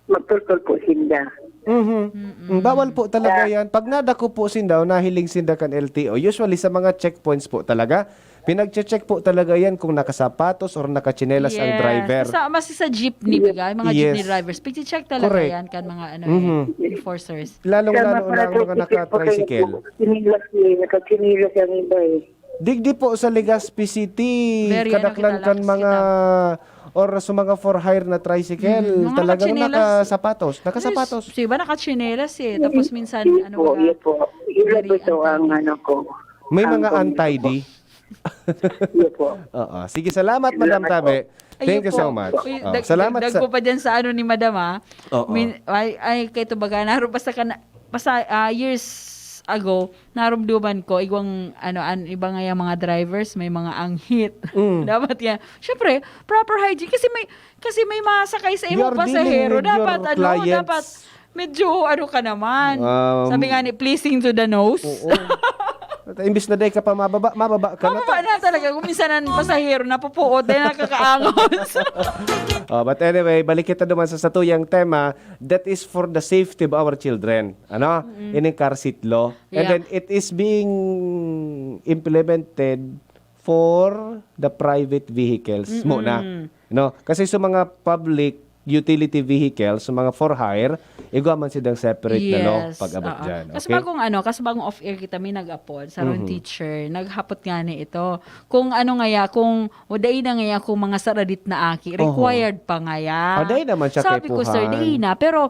magtultol po sinda. Mhm. Mm-mm. Mm, bawal po talaga Ah. yan. Pag nadakop po sinda o nahiling sinda kan L T O, usually sa mga checkpoints po talaga, pinagche-check po talaga yan kung nakasapatos or nakatsinelas ang Yes. driver. Sa, mas sa jeepney, Yes. bigay, mga jeepney Yes. drivers, pagche-check talaga Correct. yan kan mga, ano, Mhm. eh, enforcers. Lalong-lalo Tama na ang pala, mga tricycle po, kaya naka-tricycle. po, sinilas eh, nakatsinilas ang iba eh. Digdi po sa Legazpi City, Very, ano, kadaklan kita, kan lax mga kita. or sa mga for hire na tricycle, Mm, mga talagang nakatsinelas. nakasapatos, nakasapatos. Yes, sa iba nakatsinelas eh. Tapos minsan, Yun ano po, baga, yun po. Yun lang po very ito ang untidy. ano ko. May Ang mga pang- untidy. Yun po. Oo. Sige, salamat, Madam Salamat Tabe. po. Thank Ayun you so po. much. Uy, Oh, dag-, salamat dagdag sa ko pa dyan sa ano ni Madam, ah. Oo. Min-, ay, ay, kay to baga, naroon basta ka na, basta, ah, years ago, narumduman ko, igwang, ano, an, iba nga yung mga drivers, may mga anghit. Mm. Dapat nga, syempre, proper hygiene. Kasi may, kasi may masakay sa You imong are dealing pasahero. with your Dapat, ano, clients. dapat medyo, ano ka naman. Um, Sabi nga ni, pleasing to the nose. Oo. At imbis na dai ka pa mababa, mababa ka na Mababa to. na talaga. Kung minsan ang pasahero, napupuot, dahil nakakaangos. Oh, but anyway, balik kita naman sa satuyang tema, that is for the safety of our children. Ano? Mm-mm. Ining car seat law. And Yeah. then, it is being implemented for the private vehicles Mm-mm. muna. No? Kasi sa mga public utility vehicles, sa mga for hire, igwa man silang separate na law Yes, pag-abot oo. dyan. Kasi Okay? bagong ano, kasi bagong off-air kita, may nag-apod, sa Mhm. teacher, naghapot nga ni ito. Kung ano ngaya, kung, o dai na ngaya kung mga saradit na aki, Oho. required pa ngaya. Ah, dai naman siya Sabi ko, "Sir, kaipuhan." dai na. Pero,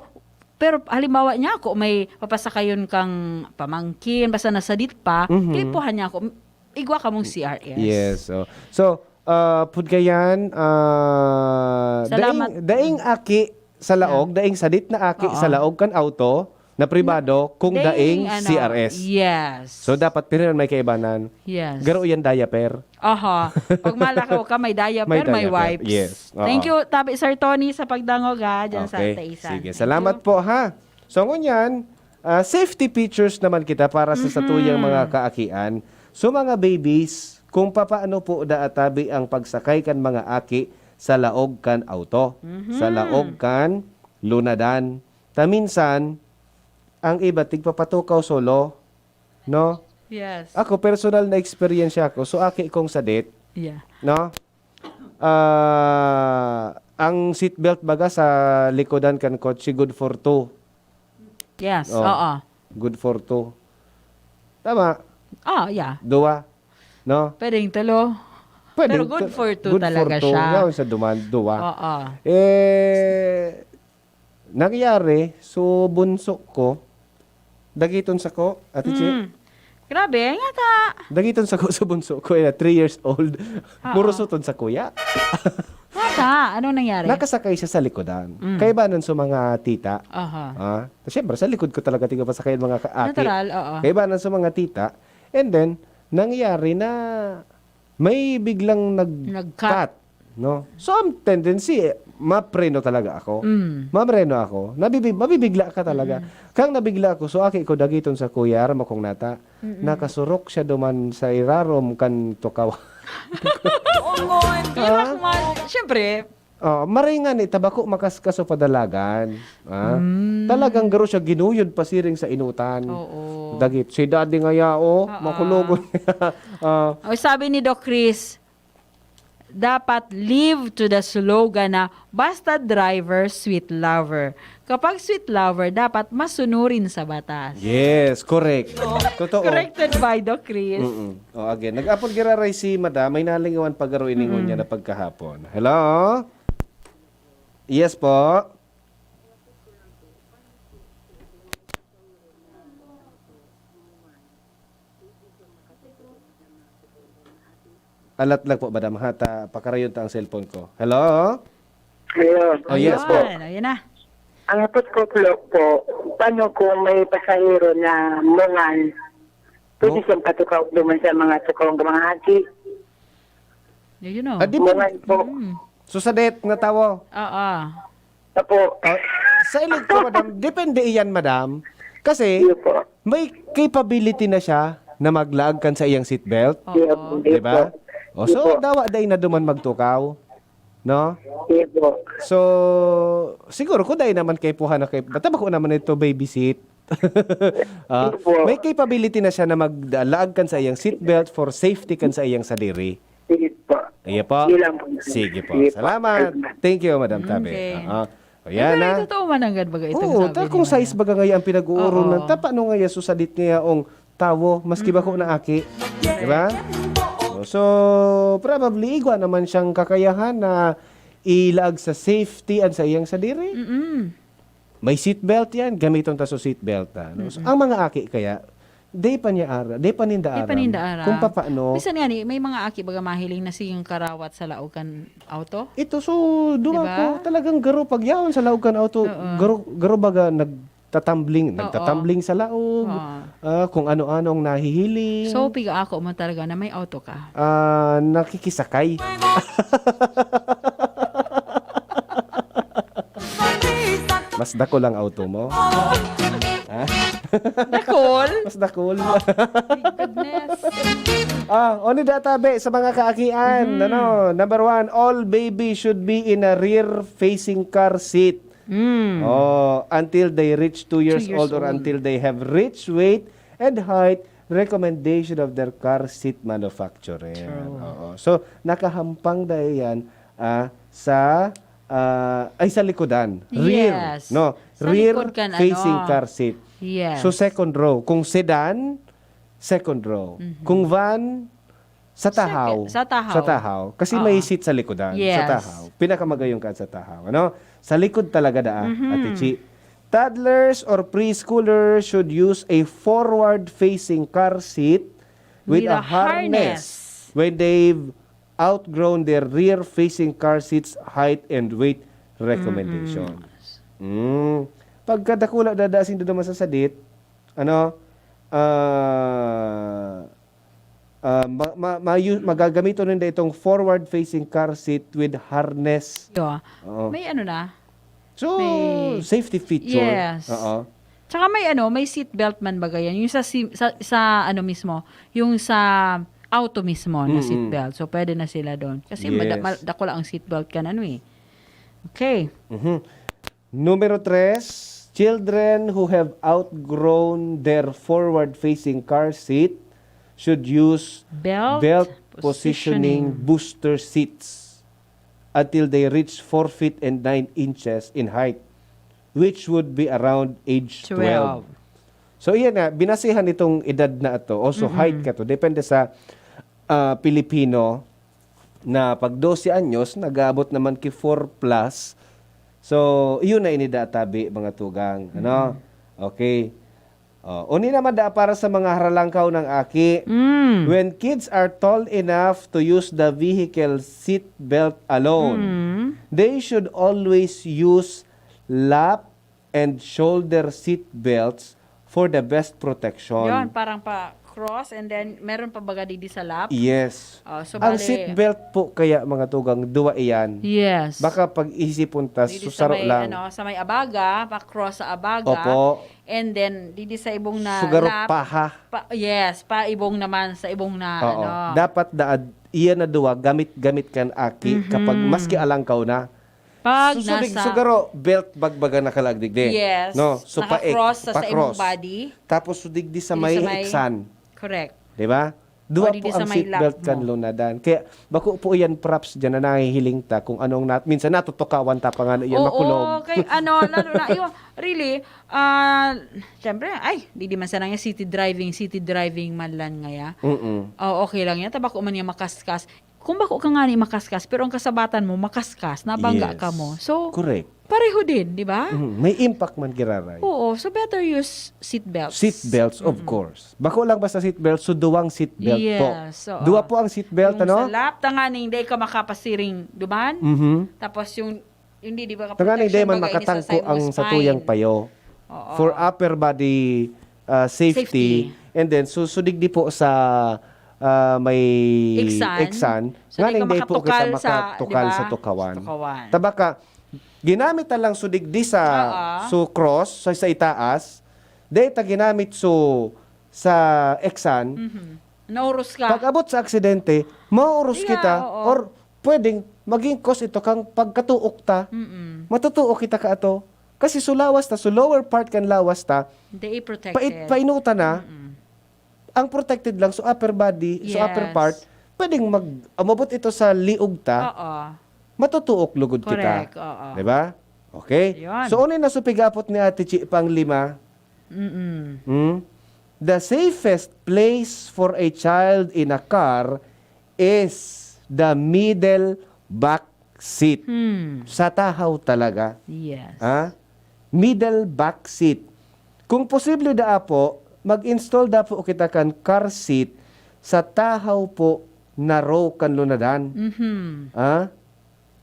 pero halimbawa niya ako, may papasakayon kang pamangkin, basta nasadit pa, Mhm. kaipuhan niya ako, igwa ka mong C R S. Yes, oh. So, ah, pud kayan, ah, Salamat. daing, daing aki sa laog, Yeah. daing sadit na aki Oo. sa laog kan auto na pribado, kung Daing, daing ano, C R S. yes. So, dapat piniran may kaibanan. Yes. Garo yan diaper. Aha. Pag malakaw ka, may diaper, May may diaper. wipes. Yes. Oo. Thank you, Tabi Sir Tony, sa pagdangog, ha, dyan sa Okay. Taisan. Sige. Thank Salamat you. po, ha. So, ngunyan, ah, safety features naman kita para sa Mhm. satuyang mga kaakian. So, mga babies, kung papaano po daatabi ang pagsakay kan mga aki sa laog kan auto, Mhm. sa laog kan lunadan. Ta minsan, ang iba tigpapatukaw solo, no? Yes. Ako, personal na eksperyensya ko. So, aki kong sadit, Yeah. no? Ah, ang seatbelt baga sa likodan kan kotse, good for two. Yes, Oh, oo. good for two. Tama? Ah, yeah. Duwa, no? Pwedeng tulo. Pwede, Pero good tu-, for two good for talaga two. siya. Yaon sa duman, duwa. Oo. Eh, nangyari, so bunso ko, dagiton sako, Ate Chi. Mm. Grabe, nga ta. Dagiton sako sa bunso ko, eh, three years old. Oo. Murusoton sa kuya. Nga ta, anong nangyari? Nakasakay siya sa likodan. Mm. Kaibanan sa mga tita. Aha. Ah, siyempre, sa likod ko talaga tigpapasakay ang mga ka-, aki. Natural, oo. Kaibanan sa mga tita. And then, nangyari na may biglang nag-cut, Nag-cut. no? So, ang tendency, eh, mapreno talaga ako. Mm. Mapreno ako. Nabibi-, mabibigla ka talaga. Mm. Kang nabigla ako, so aki ko dagiton sa kuya, aram akong nata. Mm-mm. Nakasurok siya duman sa irarom kan tukaw. Hirap Ah? man. Siyempre. Oh, maray nga ni, tabako makaskas o padalagan. Ah? Mm. Talagang garo siya ginuyod pasiring sa inutan. Oo. Dagit. Si daddy nga yao, Oo. makulogon. Ah. O, sabi ni Doc Chris, dapat live to the slogan na, "Basta driver, sweet lover." Kapag sweet lover, dapat masunurin sa batas. Yes, correct. Totoo. Corrected by Doc Chris. Mm-mm. O, again, nag-apod giraray si Madam, may nalingawan pa garo ini ngunyan na pagkahapon. Hello? Yes po. Alat lang po, madam, ha? Ta, pakarayon ta ang cellphone ko. Hello? Ayun. Oh, yes po. Ayun, ayun na. Ang hapot ko, Flo, po, paano kung may pasahero na mungan? Pwede Mu- siyang patukaw duman sa mga tukaw ng mga haki. Yun, yun, oh. Ah, depende. Mungan po. Mm. Susadet na tawo. Oo. Opo. Ah, sa ilig ko, madam, depende iyan, madam. Kasi, Iyo po. may capability na siya na maglaag kan sa iyang seatbelt. Oo. Iyo po. Di ba? O, so, Iyo po. dawa dai na duman magtukaw. No? Iyo po. So, siguro kung dai naman kay puha na kay, bata ba ko naman ito babysit? Ah, Iyo po. May capability na siya na maglaag kan sa iyang seatbelt for safety kan sa iyang sadiri. Sige po. Iya po. Yun lang po. Sige po. Sige po. Salamat. Thank you, Madam Tabe. Okay. Ah, o, yan Pero na. Totoo man ang baga itong Oo, sabi ta ni kung Madam. size baga ngayon ang pinag-uurunan, Oo. ta paano nga yan susadit ngayon tawo, maski ba ko naaki? Di ba? So, probably, igwa naman siyang kakayahan na ilaag sa safety and sa iyang sadiri. Mm-mm. May seatbelt yan, gamiton ta sa seatbelt. Ano? So, ang mga aki kaya, di pa niya ara, di pa ninda Di pa aram ninda aram. kung paano. Bisan nga ni, may mga aki baga mahiling na siyang karawat sa laog kan auto. Ito, so, duwa Diba? ko, talagang garo pag yaon sa laog kan auto. Oo. Garo, garo baga nagtatambling, Oo. nagtatambling sa laog. Oo. Ah, kung ano-ano ang nahihiling. So, piga ako mo talaga na may auto ka. Ah, nakikisakay. Mas dakol ang auto mo. Ha? Dakol? Mas dakol. Goodness. Ah, oni da tabi sa mga kaakian. Ano? Number one, all baby should be in a rear-facing car seat. Mm. Oh, until they reach two years, Two years old or old. Until they have reached weight and height recommendation of their car seat manufacturer. True. Oo. So, nakahampang dahil yan ah, sa ah, ay sa likodan. Rear, Yes. no? Sa Rear likod kan, facing ano. Car seat. Yes. So second row. Kung sedan, second row. Mhm. Kung van, sa tahaw. Second, sa tahaw. Sa tahaw. Kasi Oo. May seat sa likodan. Sa Yes. tahaw. Pinakamagayong ka sa tahaw. Ano? Sa likod talaga daa, Mhm. Ate Chi. Toddlers or preschoolers should use a forward-facing car seat with, With a, a harness, harness. When they've outgrown their rear-facing car seats height and weight recommendations. Mm. Pagkadakula dadasin doon sa sadit, ano, ah, ah, ma, ma, ma, magagamiton ninda itong forward-facing car seat with harness. Yo. Oo. May ano na? So, May safety feature. Yes. Oo. Tsaka may ano, may seatbelt man baga yan. Yung sa, si- sa, sa ano mismo, yung sa auto mismo na Mm-mm. Seatbelt. So, pwede na sila doon. Kasi Yes. mada- mal- dakula ang seatbelt kan ano eh. Okay. Mhm. Numero tres, children who have outgrown their forward-facing car seat should use Belt belt positioning positioning. Booster seats until they reach four feet and nine inches in height, which would be around age twelve. Twelve. So, iyan nga, binasihan itong edad na ito, also height ka to, depende sa ah, Pilipino na pag dose anyos, nag-aabot naman ki four plus. So, iyon na ini da tabi, mga tugang. Ano? Okay. Oh, uni naman da para sa mga haralangkaw ng aki. Mm. When kids are tall enough to use the vehicle seat belt alone, Mm. they should always use lap and shoulder seat belts for the best protection. Yun, parang pa cross and then meron pa baga didi sa lap. Yes. Oh, so Ang bale- seat belt po kaya, mga tugang, duwa iyan. Yes. Baka pag-isipon ta, Didi sa susaro may, lang. Ano, sa may abaga, pa cross sa abaga. Opo. And then, didi sa ibong na Sugaro lap. Paha. Pa, yes, pa ibong naman, sa ibong na, Oo. ano. Dapat daad, iyan na duwa, gamit-gamit kan aki Mhm. kapag maski alangkaw na. Pag Susudig, nasa... sugaro, belt bagbaga na kalagdig di. Yes. No? So, pa-, Naka-cross sa, sa imong pa-cross. Body. Tapos sudig di sa Di may sa may- iksan. Correct. Di ba? Duwa O, di, po di sa ang may seat lap belt kan mo. lunadan. Kaya bako po yan props dyan na nahihiling ta kung anong na, minsan natutukawan ta pa nga yan, Oo, makulog. Kay ano, lalo na, yun, really, ah, syempre, ay, di, di man sana nga city driving, city driving man lang ngaya. Mm-mm. Oh, okay lang yan, tabako man niya makaskas. Kung bako ka nga ni makaskas, pero ang kasabatan mo, makaskas, nabangga Yes. ka mo. So, Correct. pareho din, di ba? Mm, may impact man giraray. Oo, so better use seat belts. Seat belts, of course. Bako lang basta seat belts, so duwang seat belt po. Yes, oo. Duwa po ang seat belt, Yung ano? sa lap, tanganing day ka makapasiring duman. Mhm. Tapos yung, hindi, di ba, Tanganing protection, day man baga, ini sa makatangko side mo ang spine. Satuyang payo. Oo. For upper body uh, safety. Safety. And then, so, so digdi po sa uh, may Iksan. iksan, So, di ka nganing day po kita makatukal sa, makatukal di ba? Sa tukawan. Sa tukawan. Tabaka, ginamit na lang so digdi sa Oo. so cross, sa, sa itaas, day ta ginamit so sa iksan, Mhm. Nauros ka. Pag abot sa aksidente, mauros Yeah, kita oo. Or pwedeng maging cause ito kang pagkatuok ta. Mm-mm. Matutuok kita ka ato. Kasi so lawas ta, so lower part kan lawas ta, They protected. pait, painuta na, Mm-mm. ang protected lang, so upper body, so upper Yes. part, pwedeng mag, umabot ito sa liog ta, Oo. matutuok lugod kita. Correct, oo. Di ba? Okay? Yun. So, ano na so pigapot ni Ate Chi pang lima? Mm-mm. Hmm? The safest place for a child in a car is the middle back seat. Hmm. Sa tahaw talaga. Yes. Ha? Middle back seat. Kung posible daa po, mag-install da po kita kan car seat sa tahaw po na row kan lunadan. Mhm. Ha?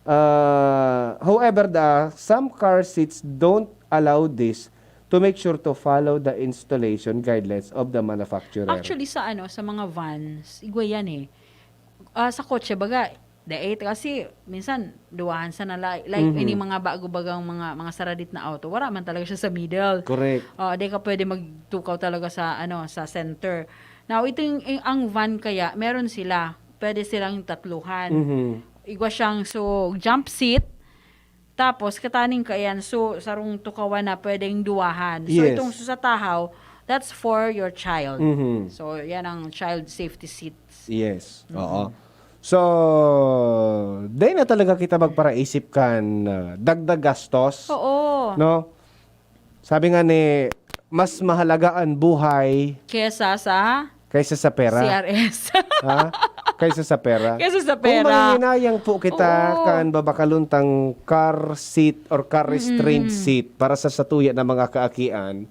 Ah, however, the some car seats don't allow this to make sure to follow the installation guidelines of the manufacturer. Actually, sa ano, sa mga vans, igwa yan eh. Ah, sa kotse, baga, dait kasi minsan duwahan sa na like, like Mhm. ini mga bago bagang mga mga saradit na auto, wala man talaga siya sa middle. Correct. Oh, di ka pwede magtukaw talaga sa ano, sa center. Now, ito yung, yung- ang van kaya, meron sila, pwede silang tatluhan. Mhm. Igwa siyang so jump seat, tapos kataning ka yan, so sarong tukawan na pwedeng duwahan. So Yes. Itong so sa tahaw, that's for your child. Mhm. So yan ang child safety seats. Yes. Oo. So, dai na talaga kita magparaisip kan ah, dagdag gastos. Oo. No? Sabi nga ni, mas mahalaga ang buhay Kesa sa kaysa sa pera. C R S. Ha? Kaysa sa pera. Kaysa sa Kung pera. manghihinayang po kita Oo. kan babakalontang car seat or car restraint seat para sa satuya na mga kaakian,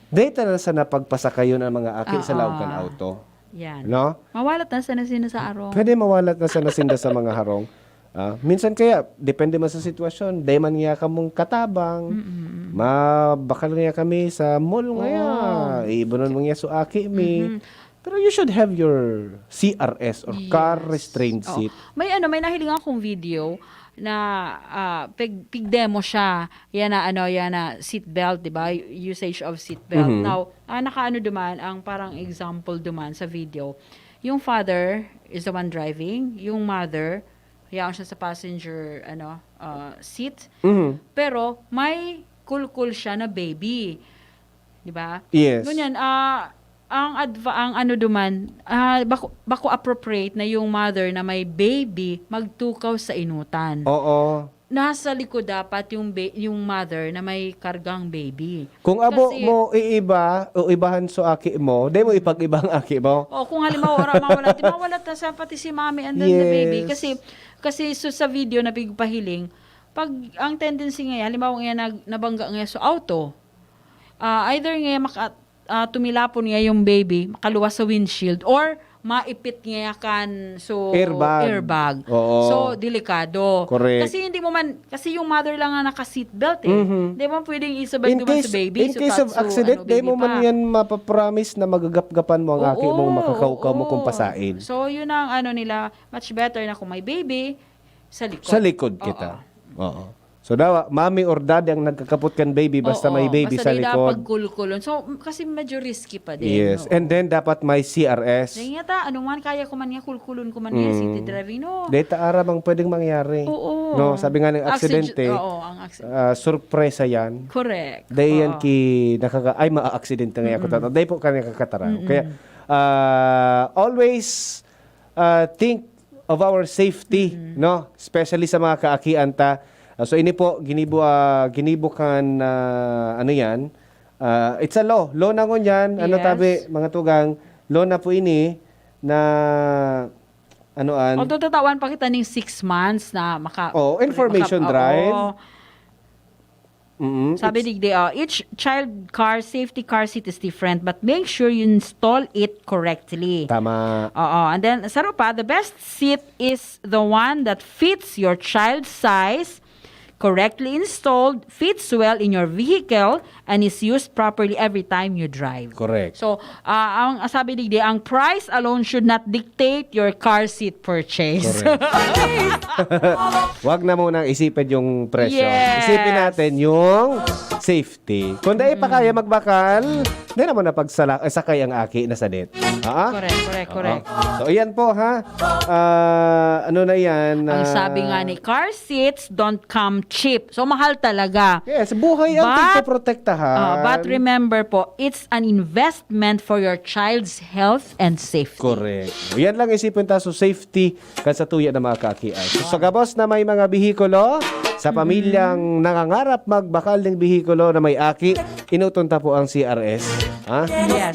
data na sa napagpasakayon ang mga aki sa Oo. laog kan auto. Yan. No? Mawalat na sana sina sa arong. Pwede mawalat na sana sinda sa mga harong. Ah, minsan kaya, depende man sa sitwasyon, dai man niya kamong katabang, Mm-mm. mabakal niya kami sa mall ngaya, Oo. iibonon mo niya so aki mi. Mhm. Pero you should have your C R S or car Yes. restraint Oh. seat. May ano, may nahiling akong video na ah, pig, pig demo siya. Yan na ano, yan na seat belt, 'di ba? Usage of seat belt. Mhm. Now, ah, nakaano duman ang parang example duman sa video. Yung father is the one driving, yung mother, yaon siya sa passenger ano, ah, seat. Mhm. Pero may kulkul siya na baby. 'Di ba? Yes. Ngunyan, ah, ang adva- ang ano duman, ah, bako, bako appropriate na yung mother na may baby magtukaw sa inutan. Oo. Nasa likod dapat yung ba- yung mother na may kargang baby. Kung abo Kasi- mo iiba o ibahan so aki mo, dai mo ipag-iba ang aki mo. O kung halimbawa, wala mawala, di mawala ta sa pati si mommy and then the baby. Yes. Kasi, kasi so, sa video na pigpahiling, pag ang tendency ngayon, halimbawa ngayon nag, nabangga ngayon sa auto, ah, either ngayon maka, ah, tumilapon ngayon yung baby, makaluwas sa windshield, or maipit ngayon kan so Airbag. airbag. Oo. So, delikado. Correct. Kasi hindi mo man, kasi yung mother lang ang naka-seatbelt eh. Mhm. Di mo pwedeng isabag In naman case, sa baby. in So, case of tatso, accident, ano, dai baby mo man pa. Yan mapapromise na magagamgapan mo ang aki mong Oo, makakaukaw mo oo. kung pasain. So, yun ang ano nila, much better na kung may baby, sa likod. Sa likod kita. Oo. So, dawa, mommy or daddy ang nagkakapot kan baby, basta Oo, may baby basta sa di dapat likod. Pagkulkulon. So, m- kasi medyo risky pa din. Yes. Oo. And then, dapat may C R S. Dahil nga ta, ano man, kaya ko man niya kulkulon ko man niya, Mm. city driving, no? Dahil ta aram ang pwedeng mangyari. Oo. No? Sabi nga ng Accident- aksidente, Oo, ang accident. ah, sorpresa yan. Correct. Dahil yan Oo. ki, nakaka, ay, maa-aksidente nga ako. Mm-mm. Dahil po ka nakakataraw. Mm-mm. Kaya, Ah, always, ah, think of our safety, Mm-hmm. no? Especially sa mga kaakian ta. Ah, so, ini po, ginibo, ah, ginibo kan, ah, ano yan? Ah, it's a law. Law na ngunyan. Ano Yes. tabi, mga tugang? Law na po ini na, ano an? Although tatawan pa kita ning six months na maka-, Oh, information maka-, drive. oo. Mm, Sabi it's digdi, oh, each child car, safety car seat is different, but make sure you install it correctly. Tama. Oo, and then, saro pa, the best seat is the one that fits your child's size, correctly installed, fits well in your vehicle, and is used properly every time you drive. Correct. So, ah, ang sabi digdi, ang price alone should not dictate your car seat purchase. Correct. Wag na munang isipin yung presyo. Yes. Isipin natin yung safety. Kung dai pa Mm. kaya magbakal, di naman na pagsala-, sakay ang aki na sadit. Ah? Correct, correct, Oo. correct. So, ayan po, ha? Ah, ano na yan? Ang Ah, sabi nga ni, "Car seats don't come cheap." So, mahal talaga. Yes, buhay ang But, pagpoprotektahan. ah, but remember po, it's an investment for your child's health and safety. Correct. Yan lang isipin ta, so safety kan sa tuya na mga kaakian. So, sa gabos na may mga bihikulo, sa Mm-hmm. pamilyang nangangarap magbakal ng bihikulo na may aki, inuton ta po ang C R S. Ha? Yes.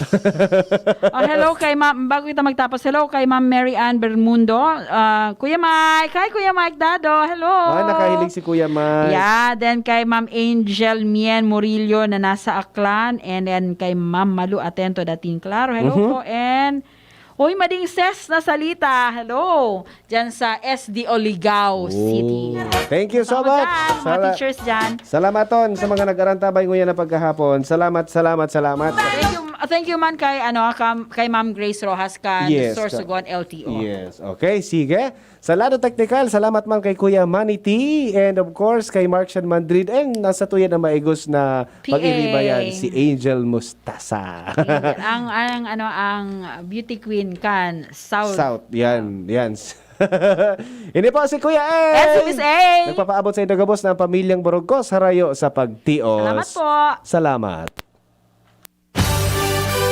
Oh, hello kay Ma'am, bago kita magtapos, hello kay Ma'am Mary Ann Bermundo. Ah, Kuya Mike, hi Kuya Mike Dado, hello. Ah, nakahilig si Kuya Mike. Yeah, then kay Ma'am Angel Mien Murillo na nasa Aklan, and then kay Ma'am Malu Atento dating klaro. Hello Mhm. po, and Uy, Mading Ses na salita. Hello. Diyan sa S D O Ligao Oh. City. Thank you so Salamat much. dyan, mga Sala-, teachers dyan. Salamaton sa mga nag-arantabay nguyan na pagkahapon. Salamat, salamat, salamat. Thank you, thank you man kay, ano, kam-, kay Ma'am Grace Rojas kan Yes, ka- Sorsogon L T O. Yes. Okay, sige. Sa lado teknikal, salamat man kay Kuya Manny T and of course kay Mark Sean Madrid and nasa tuya na maigos na P A. pag-iribayan, si Angel Mustasa. Angel, ang, ang, ano, ang beauty queen kan South. South, yan, yan. Ini po si Kuya A. And si Miss A. Nagpapaabot sa inyo gabos ng pamilyang Borogkos, harayo sa pagtios. Salamat po. Salamat.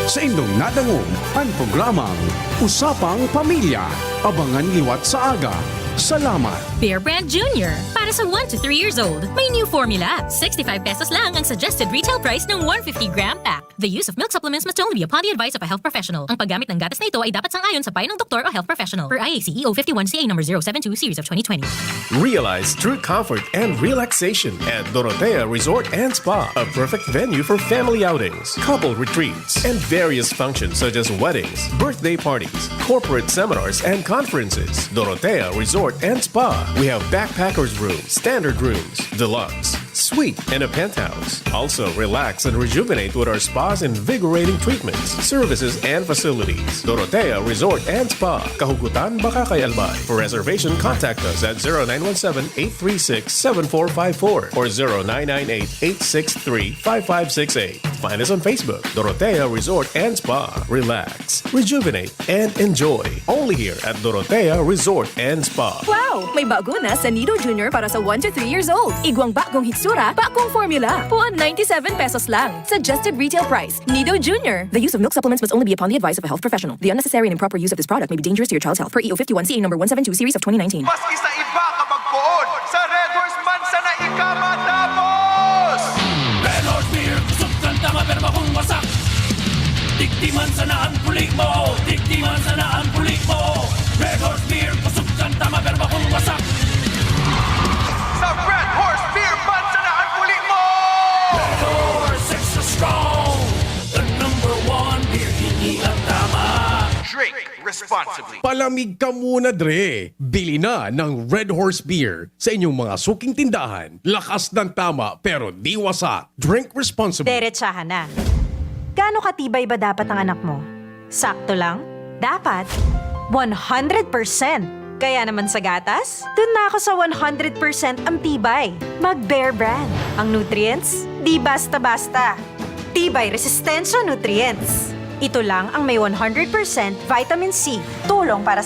Sa indong nadangog an programang Usapang Pamilya. Abangan liwat sa aga. Salamat. Bear Brand Junior. Para sa one to three years old, may new formula. Sixty-five pesos lang ang suggested retail price ng one fifty gram pack. The use of milk supplements must only be upon the advice of a health professional. Ang paggamit ng gatas na ito ay dapat sang-ayon sa payo ng doktor o health professional. Per I A C E O fifty-one C A number zero seven two series of twenty twenty. Realize true comfort and relaxation at Dorotea Resort and Spa, a perfect venue for family outings, couple retreats, and various functions such as weddings, birthday parties, corporate seminars, and conferences. Dorotea Resort and Spa. We have backpackers room, standard rooms, deluxe, suite, and a penthouse. Also, relax and rejuvenate with our spa's invigorating treatments, services, and facilities. Dorotea Resort and Spa, Kahugutan, Bacacay, Albay. For reservation, contact us at zero nine one seven, eight three six, seven four five four or zero nine nine eight, eight six three, five five six eight. Find us on Facebook, Dorotea Resort and Spa. Relax, rejuvenate, and enjoy. Only here at Dorotea Resort and Spa. Wow! May bago na sa Nido Junior para sa one to three years old. Igwang bagong hitsura, bagong formula. Puon ninety-seven pesos lang. Suggested retail price. Nido Junior. The use of milk supplements must only be upon the advice of a health professional. The unnecessary and improper use of this product may be dangerous to your child's health. Per E O fifty-one C A number one seven two series of twenty nineteen. Maski sa iba ka magpoon, sa Red Horse man sana ika matapos! Red Horse Beer, kusog kan tama pero bakong wasak. Digdi man sana an puli mo, digdi man sana an puli mo. Red Horse Beer, kusog kan tama pero bakong wasak. Sa Red Horse Beer man sana an puli mo! Red Horse Extra Strong, the number one beer, ini an tama. Drink responsibly. Palamig ka muna, Dre! Bili na ng Red Horse Beer sa inyong mga suking tindahan. Lakas ng tama, pero di wasak. Drink responsibly. Derechahan na. Gaano katibay ba dapat ang anak mo? Sakto lang? Dapat? One hundred percent! Kaya naman sa gatas, dun na ako sa one hundred percent ang tibay. Mag Bear Brand. Ang nutrients, di basta-basta. Tibay Resistensya Nutrients. Ito lang ang may one hundred percent vitamin C. Tulong para sa